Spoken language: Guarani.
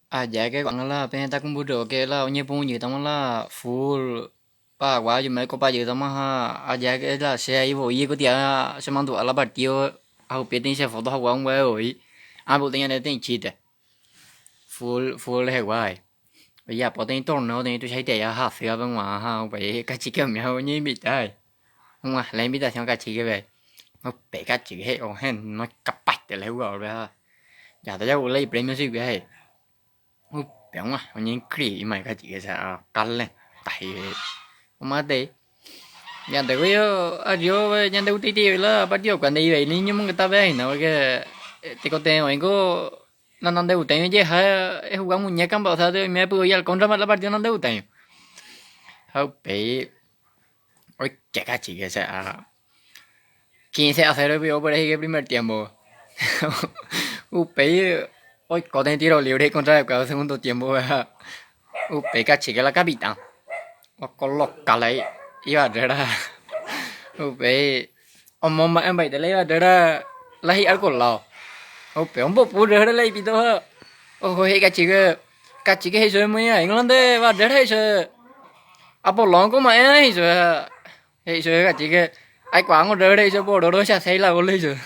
Aja que ko'ág̃a la peẽ takumbyry'óke la oñepyrũjýtama la full paraguayo me oikopajýtama ha aja que la che aĩ voi aikoti'a chemandu'a la partido ahupi che foto hag̃ua ambueve voi ápe ñande peteĩ chiste full full rehegua ai ojejapo peteĩ torneo peteĩ tuichaiterei hasývape g̃uarã ha upéi kachike umi oñeinvita og̃uahẽ la invitación kachikepe upe kachike he'i ohenói kapaite la ijugadorpe ha jahata jagueru la ipremio chugui he'i upe og̃uahẽ oñeinscribíma kachike che kaleta he'i omatei ñande voi arriba ñandegustaiterei la partido-kue ndeivai ni ñañomongetave hína porque tekotevẽ oĩko nanandegustái ojeha ehuga muñeca mba'e osea oime py'ỹi al contra la partido nandegustái ha upéi oike kachike che ára quince a cero rupi oguereko el primer tiempo upéi oiko peteĩ tiro libre contra el segundo tiempo ha upéi kachike la capitán okoloka la ibarrera upéi omomba'embaite la ibarrera la hi'arco lado upéi ombopu la ipito ha oho he'i kachike Kachíke he'i chupe moĩ'aíngo la nde barrera he'i chupe Apolónko ma'ẽ he'i chupe, he'i chupe kachíke aikuaángo ndéve he'i chupe pororo che aséi la gol he'i chupe.